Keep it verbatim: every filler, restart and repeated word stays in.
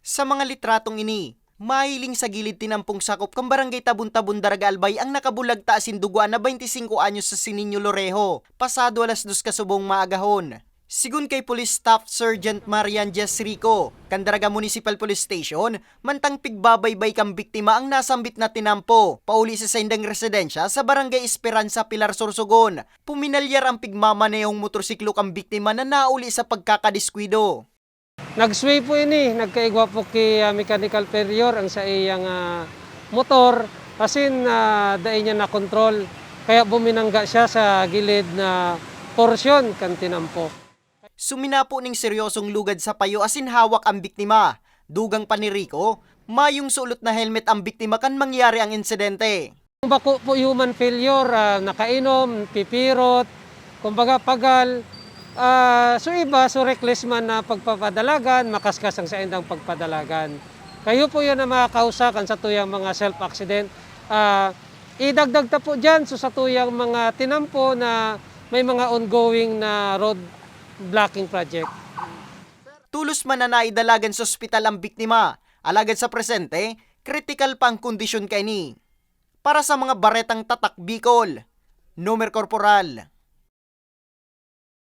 Sa mga litratong ini, mahiling sa gilid tinampong sakop kan Barangay Tabon-Tabon, Daraga, Albay ang nakabulagta asin dugoan na twenty-cinco anyos sa Seniño Lorejo, pasado alas dos kasubong maagahon. Sigon kay Police Staff Sergeant Marian Diaz Rico, kan Daraga Municipal Police Station, mantang pigbabaybay kan biktima ang nasambit na tinampo, pauli sa saindang residensya sa Barangay Esperanza, Pilar, Sorsogon. Puminalyar ang pigmamanehong motorsiklo kan biktima na nauli sa pagkakadiskuido. Nag-sway po ini, nagkaigwa po ki, ah, mechanical failure ang saiyang, ah, motor, asin, ah, dai niya nakontrol, kaya buminangga siya sa gilid na porsyon kan tinampo. Suminapo ning seryosong lugad sa payo asin hawak ang biktima. Dugang pa ni Rico, mayong sulot na helmet ang biktima kan mangyari ang insidente. Bako po human failure, ah, nakainom, pipirot, kumbaga pagal. Ah, so iba, so reckless man na pagpapadalagan, makaskas ang saindang pagpadalagan. Kayo po yan ang makakausa kan satuyang mga self-accident. Ah, idagdag ta po dyan, so satuyang mga tinampo na may mga ongoing na road blocking project. Tulos man na naidalagan sa ospital ang biktima, alagad sa presente, kritikal pa ang kondisyon kaini. Para sa mga baretang Tatak Bicol, Nomer Corporal,